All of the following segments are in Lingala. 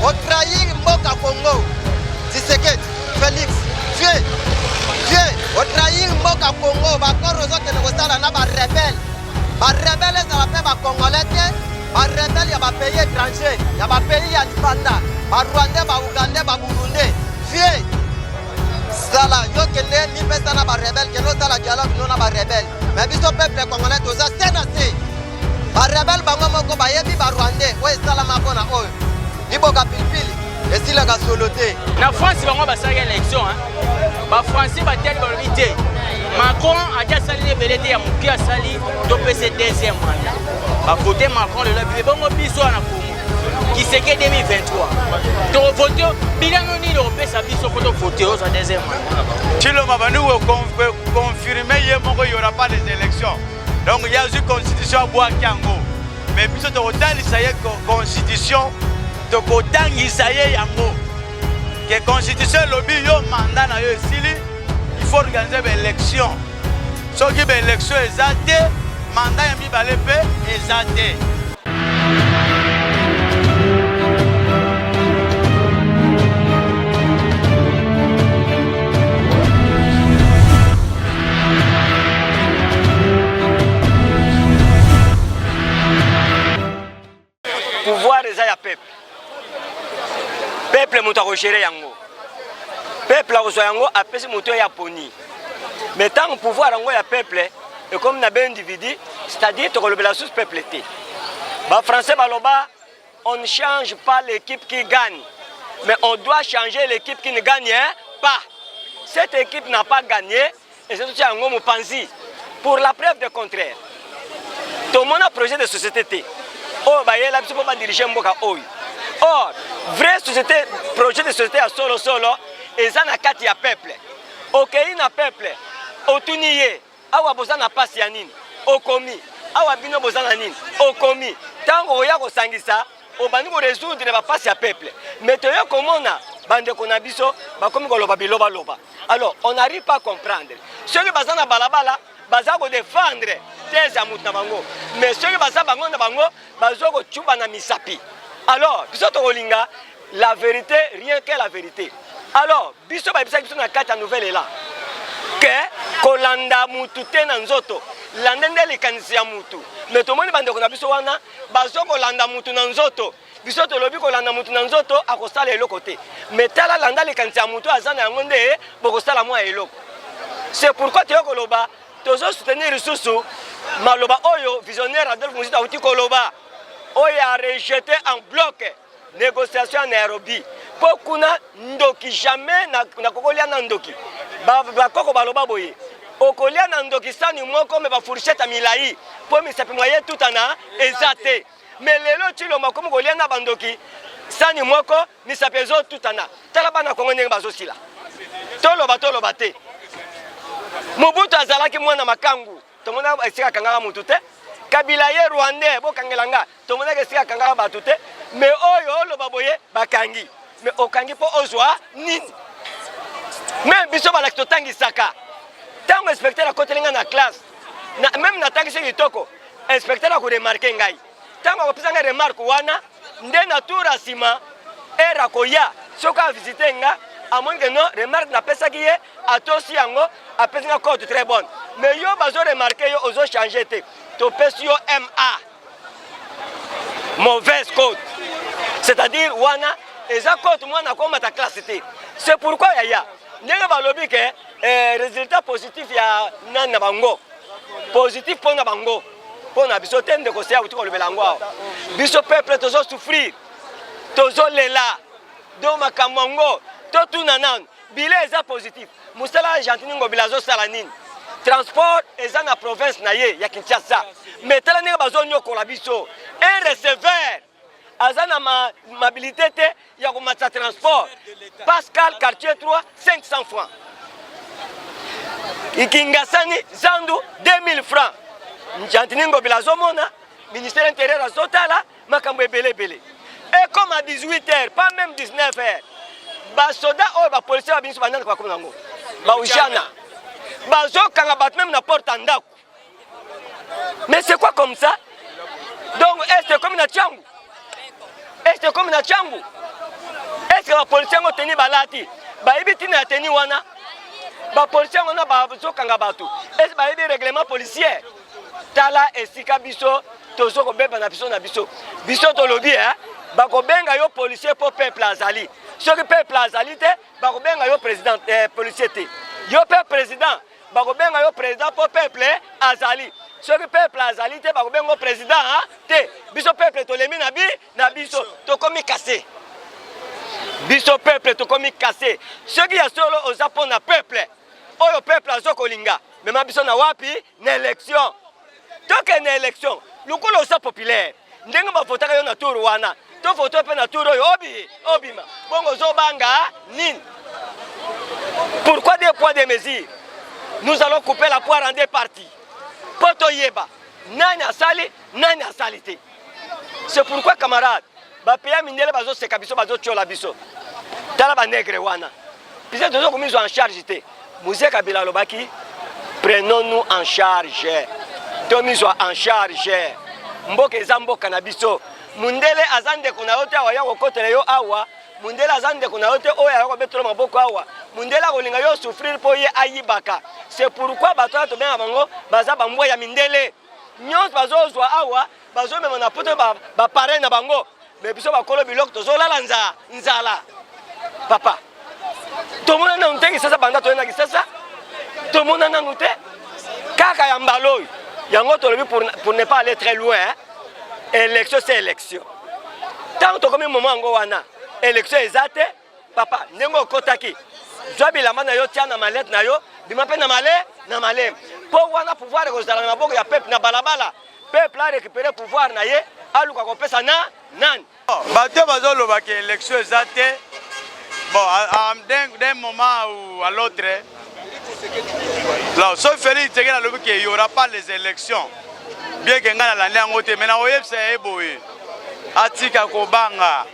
Otrahir mboka Congo. Tshisekedi, Felix, vieux, vieux, otrahir mboka Congo, ba accord ozokende kosala na ba rebelle. Ba rebelle ezala pe ba congolais te, ba rebelle ya ba pays étrangers, ya ba pays ya libanda, ba rwandais, ba ougandais, ba burundais. Vieux, sala yo kende mipesa na ba rebelle, kende osala dialogue no na ba rebelle. Mais biso peuple congolais toza se na se. Ba rebelle bango moko bayebi ba rwandais oyo esalama mpo na oyo liboka pilipili esilaka solo te. Na France bango basalaki élection hein. Ba français batali balobi te. Macron ati asali ebele te ya moke asali topesa deuxième mandat. Ba vote Macron lelo bibe bongo biso wana Congo. Kiseke 2023. Tokovote bilano nini okopesa biso mpo tovote ozwa deuxième mandat. Tshilombo bandi ko confirmer ye moko il y aura pas des élections. Donc ye azwi constitution abwaki yango. Mais biso tokotalisa ye constitution, tokotangisa ye yango. Que constitution elobi yo mandat na yo esili, il faut organiser ba élection. Soki ba élection eza te, mandat ya mibale mpe eza te. Pouvoir eza ya peuple. Peuple moto akogere yango. Peuple akozwa yango apesi moto ya poni. Mais ntango pouvoir yango ya peuple ekomi na ba individu, c'est-à-dire tokolobela susu peuple te. Ba français baloba on ne change pas l'équipe qui gagne, mais on doit changer l'équipe qui ne gagne pas. Cette équipe n'a pas gagné et c'est tout yango mopanzi. Pour la preuve de contraire, tomona projet de société te oyo bayela biso mpo badirige mboka oyo. Or vraie société, projet de société ya solo solo eza na kati ya peuple. Okei na peuple, otuni ye awa boza na pasi ya nini, okomi awa bino boza na nini, okomi ntango oya kosangisa obandi koresoudre bapasi ya peuple. Mais toye komona bandeko na biso bakomi koloba bilobaloba. Alors on n'arrive pas à comprendre. Soki baza na balabala baza kodefendre thèse ya moto na bango, mais soki baza bango na bango bazo kocuba na misapi. Alors biso tokolinga la vérité, rien que la vérité. Alors biso bayebisaki biso na kati ya nouvelle élan ke kolanda mutu te na nzoto, landa nde likanisi ya mutu. Mais tomoni bandeko na biso wana bazo kolanda mutu na nzoto. Biso tolobi kolanda mutu na nzoto akosala eloko te, mais tala landa likanisi ya mutu aza na yango nde bokosala mwa eloko. C'est pourquoi toyo koloba tozo soutenir lisusu maloba oyo visionnaire Adolphe Muzito awuti koloba, oyo a rejeté en bloc négociation ya Nairobi. Po kuna ndoki jamais na kokolia na ndoki. Bakoko baloba boye, okolia na ndoki sani moko me ba fourchette ya milai po misapi mwa ye tutana eza te. Mais lelo Tshilombo akomi kolia na bandoki sani moko misapi ezotutana. Tala bana Kongo ndenge bazosila. Toloba toloba te. Mobutu azalaki mwana makangu, tomona esika akangaka mutu te. Kabila ye Rwandais, bokangela nga, tomonaka esika akangaka bato te. Mais oyo oloba boye bakangi. Mais okangi mpo ozwa nini? Même biso balaki totangisaka. Tango inspecteur akoteli nga na classe, na, même natangisi kitoko, inspecteur akoremarke ngai. Tango akopesa ngai remarque wana, nde na tour ya nsima heure akoya, soki avisite nga, amoni ke non, remarque napesaki ye, atosi yango, apesi nga cote très bonne. Mais yo bazo remarke yo, ozo changer te. Topesi yo MA, mauvaise cote. C'est-à-dire wana eza cote mwana akomata classe te. C'est pourquoi yaya ndenge balobi ke résultat positif ya nani na bango, positif mpo na bango, mpo na biso te. Ndeko se auti kolobela yango awa, biso peuple tozo souffrir, tozolela. Donc makambo yango totuna nanu, bilan eza positif, mosala ya Gentiny Ngobila azosala nini? Transport eza na province na ye ya Kinshasa, mais tala ndenge bazonyokola biso. Un receveur aza na mabilité te ya komatisa transport. Pascal quartier 3 500 francs, Kingasani Zandu 2000 francs. Gentiny Ngobila azomona, ministère intérieur azotala makambo ebele ebele. Ekoma 18 heures, pas même 19 heures, basoda oyo bapolisier babimiso bandako bakomi nango baujana bazokanga bato même na porte ya ndako. Mais c'est quoi comme ça? Donc est ekomi na Tshangu, est ekomi na Tshangu. Est-ce que ba policiers yango tenue balati bayebi ntina ya tenue wana? Ba policiers yango na bazokanga bato, est-ce bayebi règlement policier? Tala esika biso tozo kobeba na biso na biso. Biso tolobi eh, bakobenga yo policier mpo peuple azali. Soki peuple azali te, bakobenga yo président eh, policier te. Yo mpe président bakobenga yo président mpo peuple azali. Soki peuple azali te, bakobenga yo président te. Biso peuple tolemi na bi na biso tokomi kase. Biso peuple tokomi kase. Soki ya solo oza mpo na peuple oyo peuple azo kolinga, mema biso na wapi? Na élection. Tokende na élection lokola oza populaire ndenge bavotaka yo na tour wana, tovote mpe na tour oyo obi obima bongo ozobanga nini? Pourquoi deux poids deux mesures? Nous allons couper la poire en deux parties mpo toyeba nani asali nani asali te. C'est pourquoi camarade, bapeya mindele bazoseka biso, bazotiola biso. Tala banegre wana, biso tozo komizwa en charge te. Mzee Kabila alobaki prenons-nous en charge, tomizwa en charge. Mboka eza mboka na biso. Mundele aza ndeko na yo te awa ya kokotela yo awa. Mundele aza ndeko na yo te oyo aya kobetela maboko awa. Mundele akolinga yo souffrir mpo ye ayibaka. C'est pourquoi bato wana tobenga bango baza bambwa ya mindele. Nyonso bazozwa awa bazomema na poto ba parrain na bango, mais biso bakolo biloko tozolala nzala nzala. Papa, tomona nanu te Kisasa, banda toye na Kisasa tomona nanu te kaka ya mbala oyo. Yango tolobi pour ne pas aller très loin, hein? Élection c'est élection. Ntango tokomi moment yango wana élection eza te. Papa, ndenge okotaki, zwa bilamba na yo, tia na malete na yo, bima mpe na male na maleme, mpo wana pouvoir ekozala na maboko ya peuple na balabala. Peuple a récupérer pouvoir na ye, aluka kopesa na nani? Bato bazoloba ke élection eza te, bon, d'un moment ou à l'autre là, soki Félix Tshisekedi alobi ke y aura pas les élections, bien ke ngai nalandi yango te, mais nakoyebisa ye boye, atika kobanga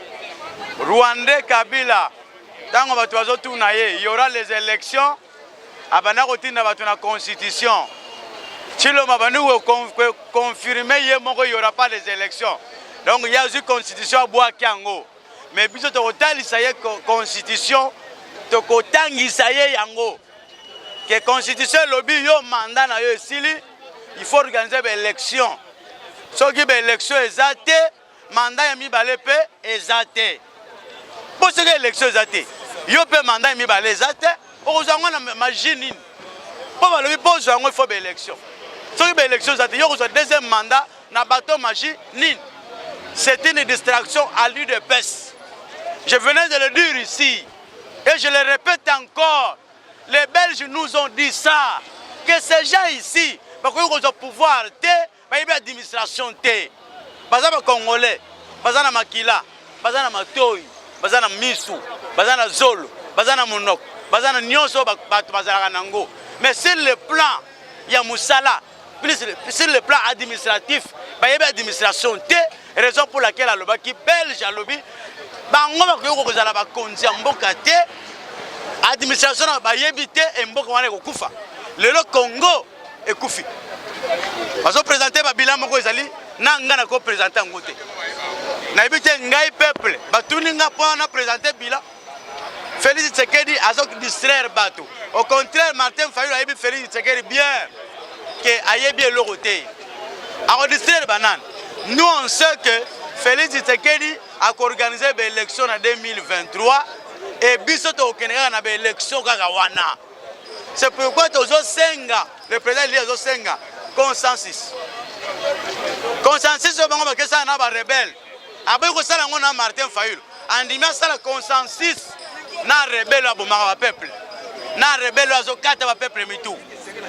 Rwandais Kabila. Ntango bato bazotuna ye y aura les élections, abanda kotinda bato na constitution. Tshilombo abandi koconfirme ye moko y aura pas les élections, donc ye azwi constitution abwaki yango, mais biso tokotalisa ye constitution, tokotangisa ye yango ke constitution elobi yo mandat na yo esili, il faut organiser baélection. Soki baélection eza te, mandat ya mibale mpe eza te. Mpo soki élection eza te, yo mpe mandat ya mibale eza te, okozwa yango na magie nini? Mpo balobi mpo ozwa yango il faut baélection. Soki baélection eza te, yo okozwa deuxième mandat na bato magie nini? C'est une distraction à l'UDPS. Je venais de le dire ici et je le répète encore, les Belges nous ont dit ça, que ces gens ici bakoki kozwa pouvoir te, bayebi administration te, baza ba Congolais, baza na makila, baza na matoi, baza na misu, baza na zolo, baza na monoko, baza na nyonso bato bazalaka nango, mais sur le plan ya mosala, plus sur le plan administratif, bayebi administration te. Raison pour laquelle alobaki Belge alobi bango bakoki kozala bakonzi ya mboka te, administration na bayebi te, e mboka wana ekokufa. Lelo Congo ekufi, bazopresente babila moko ezali na ngai nakopresente yango te, nayebi te ngai peuple batuni nga mpo na presente bilan. Félix Tshisekedi azo distraire bato, au contraire Martin Fayulu ayebi Félix Tshisekedi bien ke ayebi eloko te, akodistraire banani? Nous on sait que Félix Tshisekedi akoorganize baélection na 2023 et biso tokokende kaka na baélection kaka wana. C'est pourquoi tozosenga le président Elie azosenga consensus. Consensus oyo bango bakesana na barebele, aboyi kosala yango na Martin Fayulu, andimi asala consensus na rebele oyo abomaka bapeuple, na rebele oyo azokata bapeuple mitu.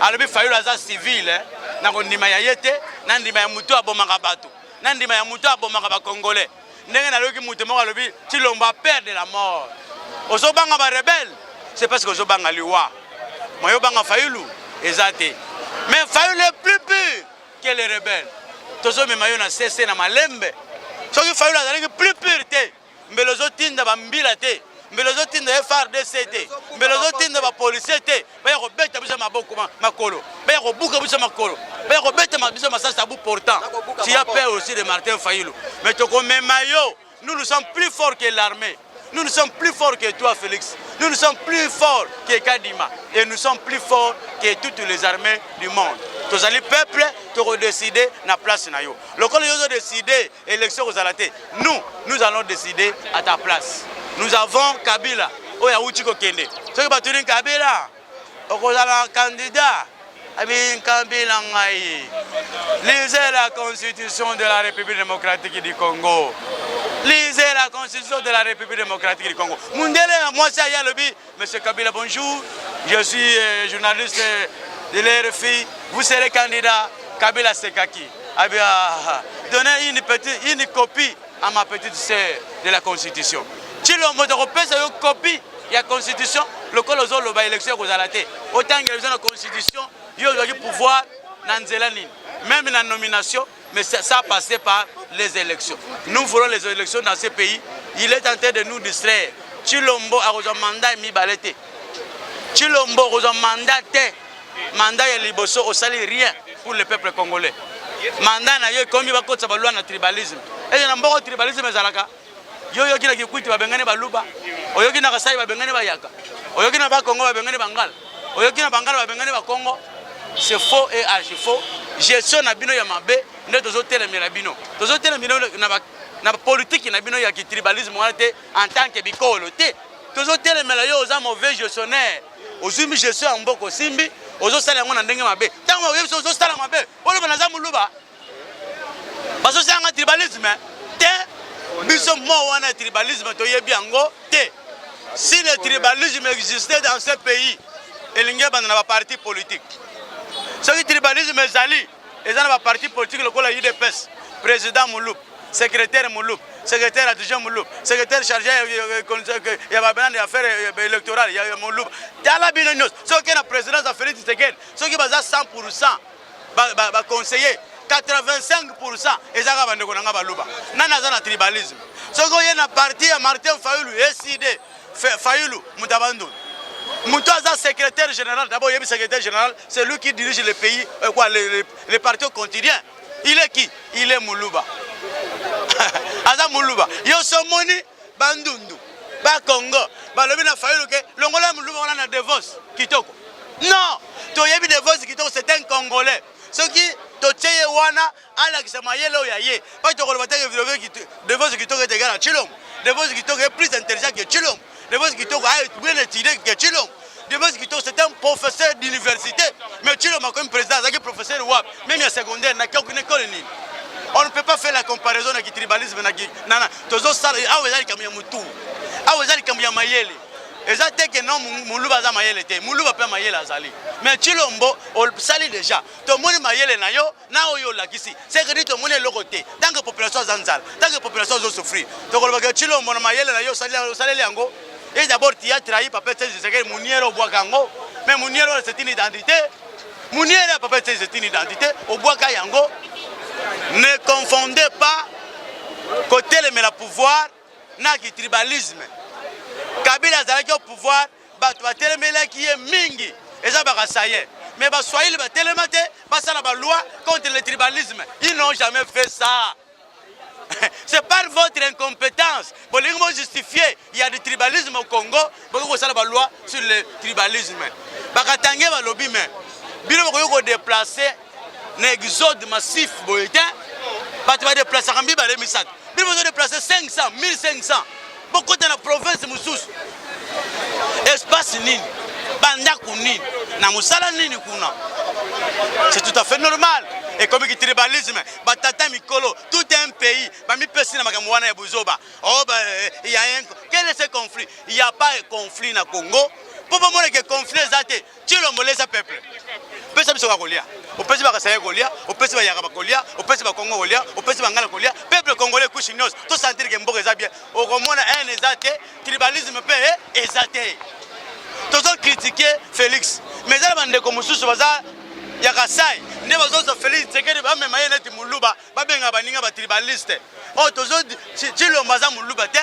Alobi Fayulu aza civil, eh, na kondima ya ye te, na ndima ya motu abomaka bato, na ndima ya motu abomaka bacongolais. Ndenge naloki moto moko alobi Tshilombo a peur de la mort. Ozobanga ba rebelle, c'est parce que ozobanga liwa. Moyo obanga Fayulu eza te, mais Fayulu est plus pur que les rebelles. Tozomema yo na cc na malembe. Soki Fayulu azalaki plus pur te, mbele ozotinda bambila te, mbele ozotinda FRDC te, mbele ozotinda bapolisier te, baya kobeta biso maboko makolo, baya kobuka biso makolo, baya kobeta biso masasi à bout portant. Tu as peur aussi de Martin Fayulu, mais tokomema yo. Nous, nous sommes plus forts que l'armée. Nous, nous sommes plus forts que toi, Félix. Nous, nous sommes plus forts que Kadima. Et nous sommes plus forts que toutes les armées du monde. Tozali peuple, tokodécider na place na yo. Lokola yo décider élection kozala te. Nous, nous allons décider à ta place. Nous avons Kabila oyo awuti kokende. Soki batuni Kabila, okozala candidat abi Kabila ngai. Lisez la constitution de la République démocratique du Congo. Lisez la constitution de la République démocratique du Congo. Mundele ya mwasi aye alobi, Monsieur Kabila, bonjour. Je suis journaliste de l'RFI. Vous serez candidat. Kabila Sekaki. Abi, ah, donnez une petite, une copie à ma petite sœur de la constitution. Tshilombo tokopesa yo copie ya constitution lokola ozoloba élection ekozala te. Otangela biso na constitution, yo ozwaki pouvoir na nzela nini? Même na nomination, mais ça, ça a passé par les élections. Nous voulons les élections dans ce pays. Il est en train de nous distraire. Tshilombo akozwa mandat mibale te. Tshilombo akozwa mandat te. Mandat ya liboso osali rien pour le peuple congolais. Mandat na yo ekomi bakotisa balwa na tribalisme. Eze na mboko tribalisme ezalaka. Yo oyoki na Kikwiti babengani baluba, oyoki na Kasai babengani bayaka, oyoki na Bakongo babengani bangala, oyoki na bangala babengani bakongo. C'est faux et archi faux. Gestion na bino ya mabe nde tozotelemela bino. Tozotelemela bino na ba na politique na bino ya kitribalisme wana te en tant que bikolo te. Tozotelemela yo oza mauvais gestionnaire. Ozwi gestion ya mboka osimbi, ozosala yango na ndenge mabe. Ntango oyebi soki ozosala mabe, oloba naza moluba. Bazosala nga tribalisme te. Biso mo wana tribalisme toyebi yango te. Si le tribalisme existait dans ce pays, elingi ebanda na ba parti politique. Soki tribalisme ezali, eza na ba parti politique lokola UDPS, président Mulup, secrétaire Mulup, secrétaire adjoint Mulup, secrétaire chargé ya ba ya affaires électorales ya Mulup. Tala bino nyonso, soki na présidence ya Félix Tshisekedi, soki baza 100% ba, ba, ba conseiller 85% eza kaka bandeko na nga baluba. Nani aza na tribalisme? Soki oye na parti ya Martin Fayulu, ECD, Fayulu moto ya Bandundu, moto aza secrétaire général. D'abord oyebi secrétaire général, c'est lui qui dirige le pays, quoi, le parti au quotidien. Il est qui? Il est Muluba. Aza Muluba. Yo somoni Bandundu, Bakongo balobi na Fayulu ke longola Muluba wana na Devos Kitoko. Non, toyebi Devos Kitoko, c'est un Congolais. Soki totie ye wana alakisa mayele oyo ya ye, pa tokoloba te ke Devos Kitoko est égal à Tshilombo. Devos Kitoko est plus intelligent que Tshilombo. Devos Kitoko a bien étudié que Tshilombo. Devos Kitoko, c'est un professeur d'université. Mais Tshilombo comme président azalaki professeur wapi? Même ya secondaire na école nini? On ne peut pas faire la comparaison na tribalisme na nana. Tozosala awa eza likambo ya motu, awa eza likambo ya mayele. Eza te ke non, moluba aza mayele te. Moluba mpe mayele azali, mais Tshilombo osali déjà, tomoni mayele na yo na oyo olakisi sekedi, tomoni eloko te. Tant que population aza nzala, tant que population azosouffrir, tokolobaka Tshilombo na mayele na yo osaleli yango. Et d'abord tu as trahi papa Etienne Tshisekedi. Muniere obwaka yango, mais muniere wana, c'est une identité. Muniere ya papa Etienne, c'est une identité, obwaka yango. Ne confondez pas kotelemela pouvoir na kitribalisme. Kabila azalaki au pouvoir, bato batelemelaki ye mingi eza bakasaye, mais baswahili batelema te basala baloi contre le tribalisme. Ils n'ont jamais fait ça. C'est par votre incompétence bolingi bojustifier il y a du tribalisme au Congo. Bokoki kosala baloi sur le tribalisme. Bakatange balobi, mais bino bokoki kodéplacer na exode massif boye te. Bato badéplaçaka mibale, misato, bino bozodéplacer 500, 1500, bokota na province mosusu. Espace nini, bandako nini, na mosala nini kuna? C'est tout à fait normal, ekomi tribalisme. Batata mikolo, tout un pays bamipesi na makambo wana ya buzoba. Oh, bah, il y a un, quel est ce conflit? Il y a pas conflit na Congo. Mpo bomona ke conflit eza te. Tshilombo lesa peuple, pesa biso kaka kolia. Opesi bakasaya kolia, opesi bayaka bakolia, opesi bakongo kolia, opesi bangala kolia. Peuple congolais couche nyonso tosentir ke mboka eza bien. Okomona haine eza te, tribalisme mpe eza te. Tozocritiquer Félix, mais eza na bandeko mosusu baza ya Kasai nde bazozwa Félix Tshisekedi, bamema ye neti moluba, babengaka baninga batribaliste. Oyo tozo, Tshilombo aza moluba te.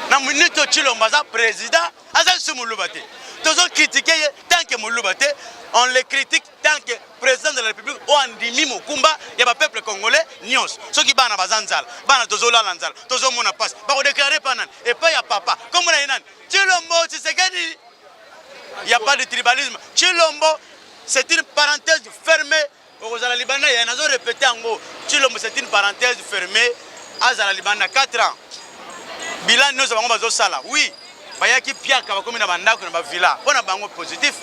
Na minute oyo Tshilombo aza président, aza lisusu moluba te. Tozo critiquer ye tant que moluba te, on le critique tant que président de la République oyo andimi mokumba ya ba peuple congolais nyonso. Soki bana baza nzala, bana tozolala nzala, tozomona pasi, bakodeklare pa nani? Epai ya papa. Kombo na ye nani? Tshilombo Tshisekedi. Il n'y a pas de tribalisme. Tshilombo, c'est une parenthèse fermée. Okozala libanda ya nazo répéter yango. Tshilombo, c'est une parenthèse fermée. Azala libanda 4 ans. Bilan nyonso bango bazosala. Oui, bayaki piaka bakomi na bandako na bavilla. Mpo na bango positif.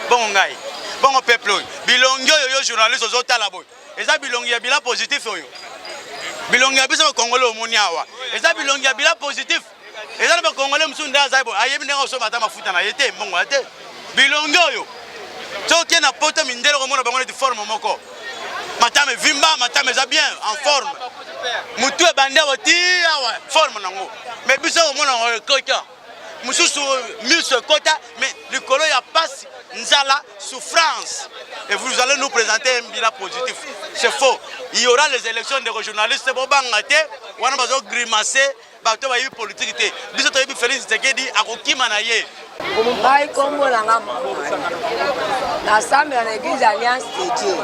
Bongo ngai. Bongo peuple oyo. Bilongi oyo yo journaliste ozotala boye. Eza bilongi ya bilan positif oyo. Bilongi ya biso ba Congolais omoni awa. Eza bilongi ya bilan positif. Eza na ba Congolais mosusu nde aza boye ayebi ndenge akosomba ata mafuta na ye te mbongo ya te. Bilongi oyo soki na poto mindele okomona bango neti forme moko. Matama evimba, matama eza bien en forme. Mutu ebandi awa ti awa forme nango. Mais biso okomona yango ekota. Mosusu miso ekota mais likolo ya pasi, nzala, souffrance. Et vous allez nous présenter un bilan positif. C'est faux. Il y aura les élections des journalistes bobanga te wana bazo grimacer bato bayebi politiki te biso toyebi Felix Tshisekedi akokima na ye. Ngai kombo na nga nasambela na eglise Alliance de Dieu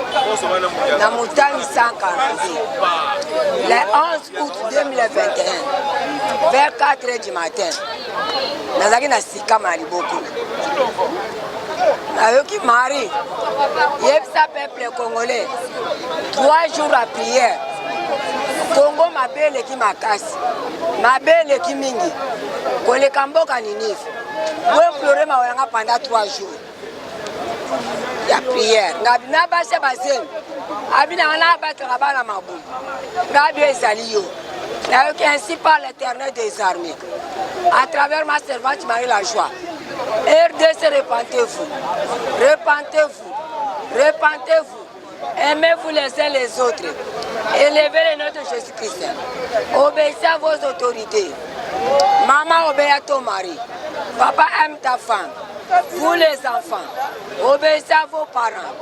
na Mutani 142 le 11 août 2021 vers 4 heures du matin nazalaki na sikama ya liboko nayoki Marie yebisa peuple congolais 3 jours à prière Congo mabe eleki makasi mabe eleki mingi koleka mboka Ninive boimplore mawa yanga pendant 3 jours ya prière ngabi na basi ya bazemi abi nanga nabatlaka bana mabumu ngabi ezali yo nayoki ainsi par l'éternel des armées à travers ma servante Marie la joie RDC repentez-vous repentez-vous repentez-vous aimez-vous les uns les autres élevez le nom de Jésus-Christ obéissez à vos autorités maman obéit à ton mari papa aime ta femme vous les enfants obéissez à vos parents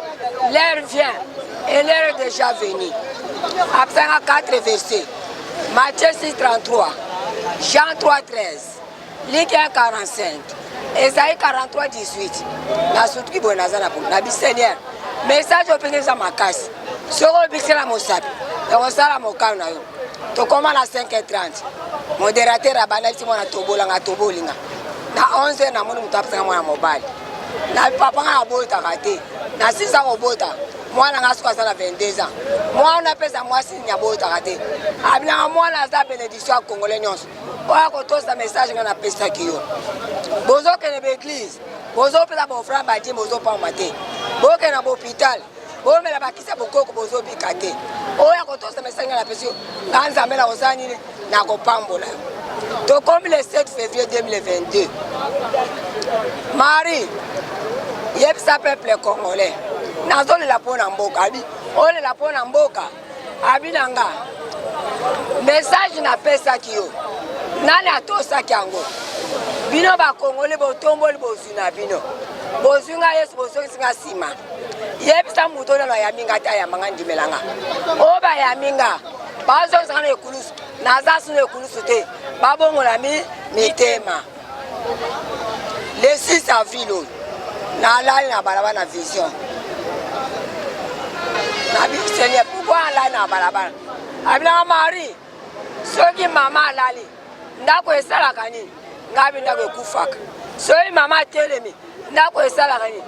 l'heure vient et l'heure est déjà venue apesanga 4 versets Matthieu 6 33 Jean 3 13 Luc 1 45 Esaïe 43 18 nasutuki boye naza na na biseigneur message oyo mpenza eza makasi soki obikisela mosapi ekosala mokano na yo tokoma na 5h30 modérateur abandaki ti mwana tobolanga tobolinga na 11h namoni moto apesanga mwana mobali na papa nga nabotaka te nasisa kobota mwana nga soki aza na 22 ans mwana apesa mwasi nini abotaka te abilanga mwana aza benediction ya congolais nyonso oyo akotosa message nga napesaki yo bozokende baeglise bozopesa baofrande badime bozopamba te bokende na bahopital bomela bakisi ya bokoko bozobika te oyo akotosa message nga napesi yo nga nzambe nakosala nini nakopambola yo tokomi le 7 février 2022 marie yebisa peuple congolais nazolela mpo na mboka abi olela mpo na mboka abi na nga message napesaki yo nani atosaki yango bino bakongoli botomboli bozwi na bino bozwi nga yesu bozongisi nga nsima yebisa moto oyo nano ayambi nga te ayamba nga ndimela nga oyo bayambi nga bazongisa nga na ekulusu naza sino ekulusu te babongola mi mitema le 6 avril oyo nalali na balabala na vision nabi seigneur pourkui alali na balabala abilanga marie soki mama alali ndako esalaka nini ngai mpe ndako ekufaka soki mama atelemi ndako esalaka nini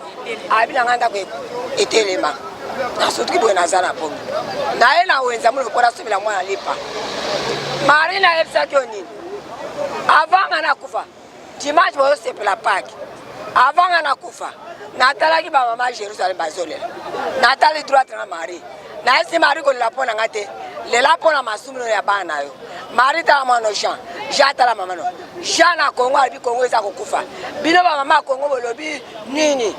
abi na ngai ndako etelema nasutuki boye naza na pongi naye na wenza molo mpo nasombela mwana lipa mari nayebisaki yo nini avant nga nakufa dimanche bozosepela pake avant nga nakufa natalaki bamama jerusalem bazolela natali droite na marie nayesi marie kolela mpo na nga te lela mpo na masumu no ya bana na yo marie tala mwana jean jean tala mama no jean na kongo alobi kongo eza kokufa bino bamama ya kongo bolobi nini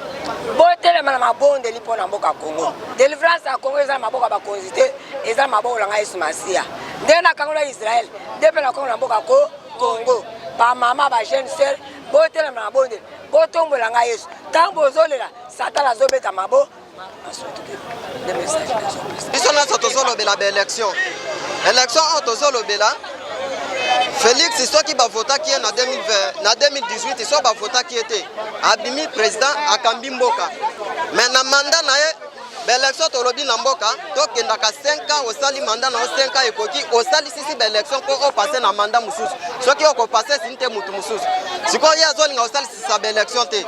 botelema na mabondeli mpo na mboka kongo delivrance ya kongo eza na maboko ya bakonzi te eza na maboko na ngai yesu masiya nde nakangola israele nde mpe nakongo na mboka ko kongo bamama ba jeune sœur botelema na mabondeli botombola ngai yesu ntango bozolela satana azobeta mabo Biso nyonso tozolobela ba election. Election oyo tozolobela Felix soki bavotaki ye na 2020, na 2018 soki bavotaki ye te abimi président akambi mboka mais na mandat na ye baélection tolobi na mboka tokendaka 5 ans osali mandat na yo 5 ans ekoki osalisisi baélection mpo opasse na mandat mosusu soki okopase esini te motu mosusu sikoyo ye azolinga kosalisisa baélection te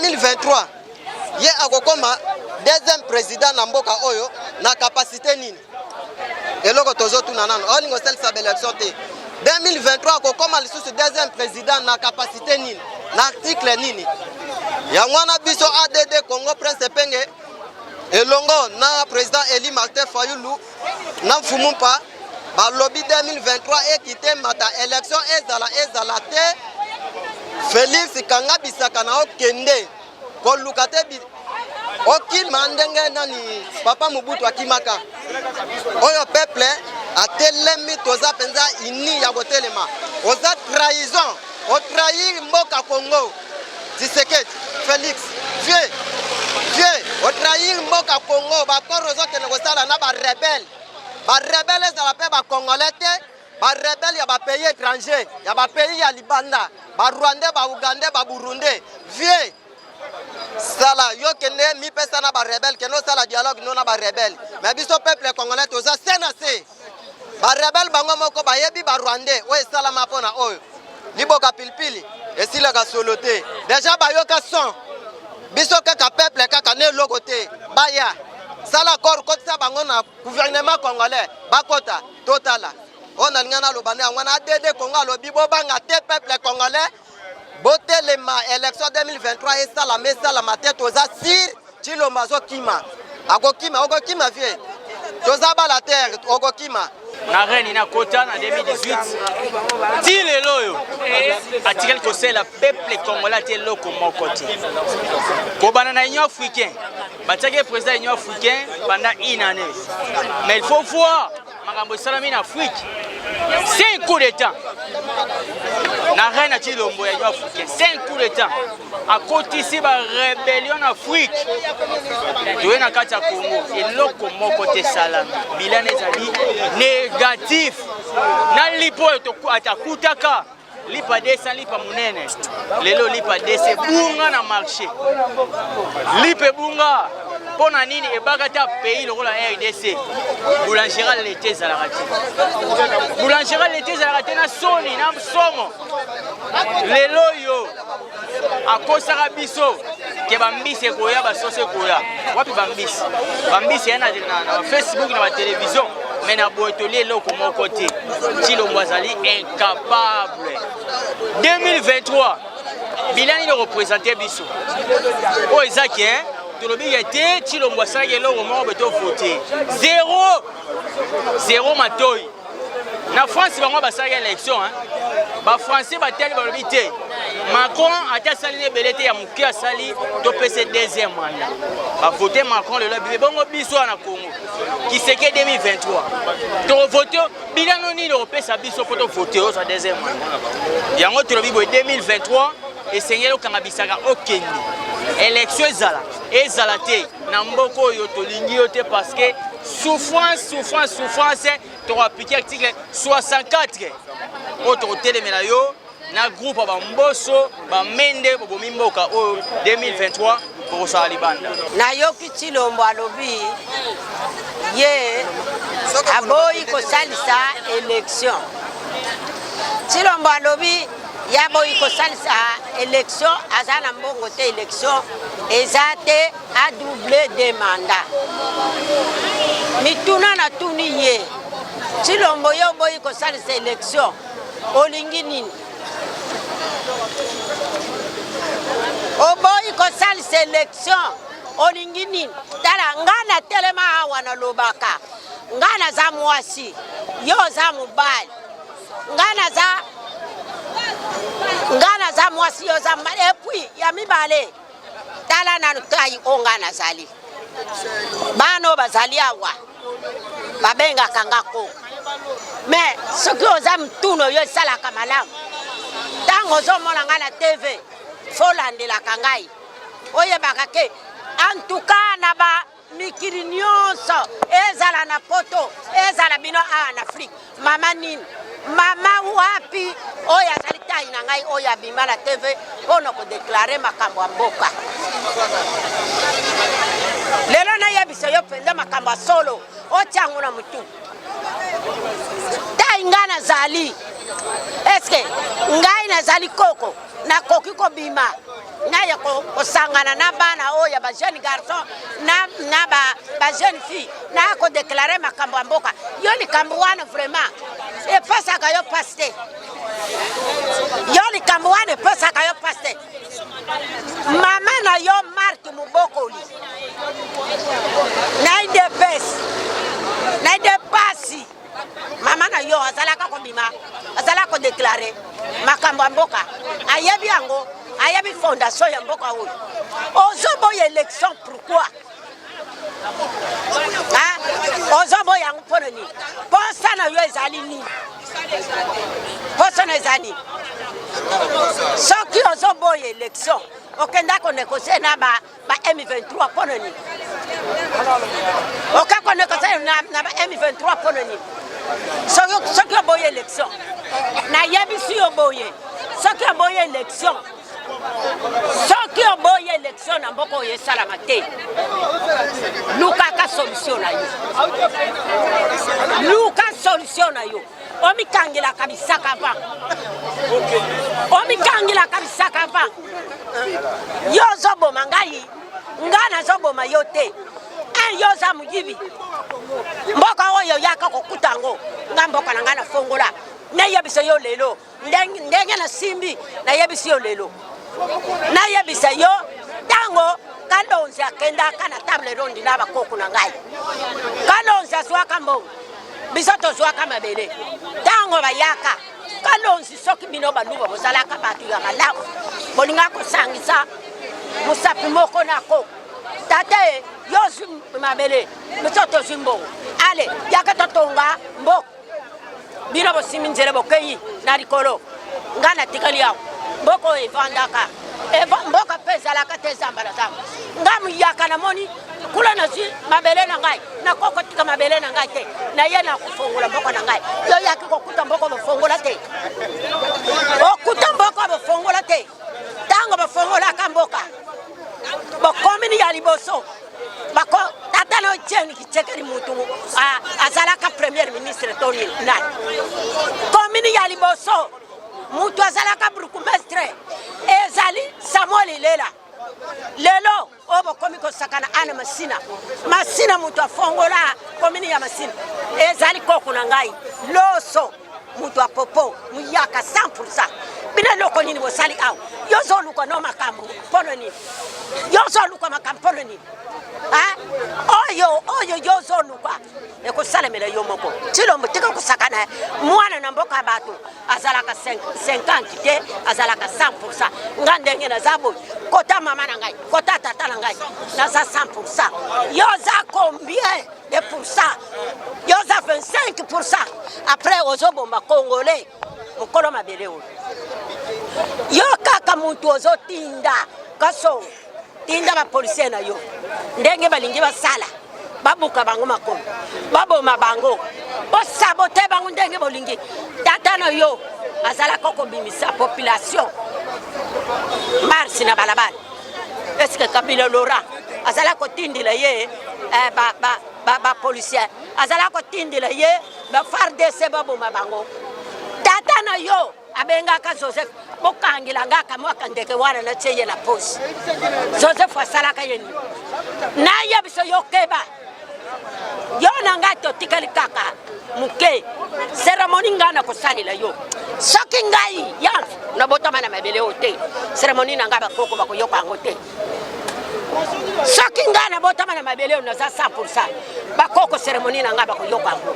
2023 ye akokoma deuxième président na mboka oyo na capacité nini eloko tozotuna nano olinga osalisa baélection te 2023 akokoma lisusu deuxième président na capacité nini na article nini yango wana biso add congo prince epenge elongo na président eli martin fayulu na mfumu mpa balobi 2023 ekite mata élection ezala ezala te félix kanga bisaka na okende koluka te okima ndenge nani papa mobutu akimaka oyo peuple atelemi toza mpenza ini ya kotelema oza trahison otrahir mboka congo Tshisekedi Felix vieux vieux otrahir mboka congo bakoro ozokende kosala na barebele barebele ezala mpe bacongolais te barebele ya bapays étranger ya bapays ya libanda barwandais baugandais baburundais vieux sala yo kende mipesa na barebele kende osala dialogue no na barebele mais biso peuple congolais toza se na se barebele bango moko bayebi barwandais oyo esalama mpo na oyo liboka pilipili esilaka solo te deja bayoka son biso kaka peuple kaka na eloko te baya sala accord kotisa bango na gouvernement congolais bakota totala oyo nalinga naloba nde yango wana add congo alobi bobanga te peuple congolais botelema élection 2023 esalama esalama te toza sire Tshilombo azokima akokima okokima vie toza bala terre okokima na reine na kota na 2018 ti lelo oyo atikali kosalela peuple congolais ati eloko moko te kobanda na union africain batiaki ye président union africain pendant une année mais il faut voir makambo esalami na afrique cinq coups d'état na reine ya tshilombo ya union africain cinq coups d'état akotisi ba rebellion na afrique toye na kati ya congo eloko moko te esalami bilan ezali négatif na lipo oyo akutaka lipa desa lipa monene lelo lipa desa ebunga na marché lipa ebunga mpo na nini ebaka ta pays lokola rdc boulangerie lete ezalaka te boulangerie lete ezalaka te na soni na somo lelo oyo akosaka biso ke bambisi ekoya basoso ekoya wapi bambisi bambisi ya na, na, na facebook na batelevizio me na boye tolie eloko moko te Tshilombo azali incapable 2023 bilan nini okopresente biso oyo eza ke tolobi ke te Tshilombo asalaki eloko moko boye tovote zero zero matoi na france bango basalaki élection bafrançais batali balobi te macron ata asali na ebele te ya moke asali topesa deuxième mandat bavote macron lelo abibi bongo biso wana congo kiseke 2023 tokovote bilano nini okopesa biso mpo tovote ozwa deuxième mandat yango tolobi boye 2023 esengeli okanga bisaka okende élection ezala ezala te na mboka oyo tolingi yo te parce que souffrance souffrance souffrance tokoaplike article 64 oyo tokotelemela yo na groupe ya bamboso bamende bobomi mboka oyo 2023 bokosala libanda nayoki tshilombo alobi ye aboyi kosalisa election tshilombo alobi ye aboyi kosalisa election aza na mbongo te election eza te a double de mandat mituna natuni ye tshilombo yo oboyi kosalisa election olingi nini oboyi kosalisa election olingi nini tala nga natelema awa nalobaka nga naza mwasi yo oza mobali nga naza nga naza mwasi yo oza mobali epuis ya mibale tala nanu tai oyo nga nazali bana oyo bazali awa babengaka nga ko me soki oza mtuno yo esalaka malamu ntango ozomona ngai na tv folandelaka ngai oyebaka ke antuka na ba mikili nyonso ezala na poto ezala bino awa na afrike mama nini Mama wapi oyo azali taille na ngai oyo abima na TV mpo na kodeklare makambo ya mboka? Lelo nayebisa yo mpenza makambo ya solo, otia yango na motu. Tai ngai nazali eske ngai nazali koko nakoki kobima naya kosangana na bana oyo ya ba jeune garçon na, na ba, ba jeune fille naya kodeklare makambo ya mboka. Yo likambo wana vraiment epesaka yo pasi te? Yo likambo wana epesaka yo pasi te? Mama na yo Marthe Mobokoli na UDPS na UDPASI, mama na yo azalaka kobima, azalaka kodeklare makambo ya mboka, ayebi yango, ayebi fondation ya mboka oyo. Ozoboya élection pourquoi? Ozoboya yango mpo na nini? Posa na yo ezali nini? Posa na ezali nini? Soki ozoboya élection, okenda konegocie na ba ba M23 mpo na nini? Oka konegocie na, na ba M23 mpo na nini? Soki, soki oboyi élection, nayebisi yo boye, soki oboyi élection, soki oboyi élection na mboka oyo esalama te, lukaka solution na yo, luka solution na yo. Omikangelaka bisaka va, omikangelaka bisaka va. Yo ozoboma ngai, ngai nazoboma yo te. Un, yo oza moyibi. Mboka oyo oyaka kokuta yango, nga mboka na ngai nafongola. Nayebisa yo lelo ndenge nasimbi, nayebisi yo lelo, nayebisa yo ntango Kalonzi akendaka na table ronde na bakoko na ngai. Kalonzi azwaka mbongo, biso tozwaka mabele. Ntango bayaka Kalonzi, soki bino baluba bozalaka bato ya malamu, bolinga kosangisa mosapi moko na koko, tata e yo ozwi mabele, biso tozwi mbongo, ale yaka totonga mboka. Bino bosimbi nzela, bokei na likolo, ngai natikali awa. Mboka oyo evandaka, mboka mpe ezalaka te zamba na zamba. Ngai muyaka, namoni kuna nazwi mabele na ngai, nakoki kotika mabele na ngai te, naye na kofongola mboka na ngai. Yo yaki kokuta mboka bofongola te, okuta mboka bofongola te. Ntango bafongolaka mboka, bokomini ya liboso bako tata na Etienne Tshisekedi mutu azalaka premier ministre to nini nani, komini ya liboso mutu azalaka bourgmestre ezali Samuel Ilela. Lelo oyo bokomi kosakana ana Masina, Masina mutu afongola komini ya Masina ezali koko na ngai Loso, mutu apopo muyaka 100%. Bino eloko nini bosali awa? Yo ozoluka no makambo mpono nini? Yo ozoluka makambo mpono nini? Oyo oyo yo ozoluka ekosalemela yo moko. Tshilombo, tika kosakana. Mwana na mboka ya bato azalaka 50 te, azalaka 100%. Nga ndenge naza boye, kota mama na ngai, kota tata na ngai, naza 100%. Yo oza combien de pourcent? Yo oza 25%. Après ozobomba Congolais mokolo mabele oyo. Yo kaka mutu ozotinda kaso, tinda bapolisier na yo ndenge balingi basala, babuka bango makolo, baboma bango, bosabote bango ndenge bolingi. Tata na yo azalaka kobimisa population mars na balabala. Eske Kabila Laurent azalaka kotindela ye eh, bapolisier, ba, ba, azalaka kotindela ye ba FARDC baboma bango? Tata na yo abengaka Joseph, bokangela nga kamwa kandeke wana, natie ye na poche. Joseph asalaka ye nini? Nayebiso yo, keba yo na ngai totikali kaka moke. Seremoni ngai na kosalela yo, soki ngai ya nabotama na mabele oyo te, seremoni na ngai bakoko bakoyoka yango te. Soki ngai nabotama na mabele oyo, naza 100%, bakoko seremoni na ngai bakoyoka yango.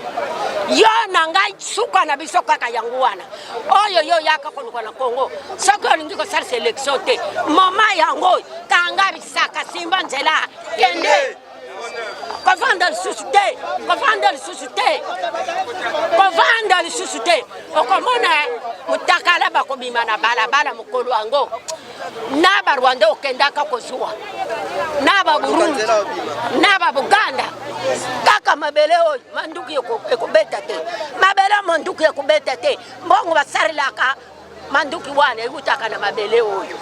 Yo na ngai suka na biso kaka yango wana. Oyo yo yaka koluka na Congo, soki olingi kosalisa élection te, moma yango kanga bisaka, simba nzela, kende. Kovanda lisusu te, kovanda lisusu te, kovanda lisusu te. Okomona mutakala bakobima na balabala mokolo yango na Barwanda okendaka kozwa, na Baburundi, na Babuganda. Kaka mabele oyo manduki ekobeta te, mabele manduki ekobeta te, mbongo basalelaka manduki wana eutaka na mabele oyo.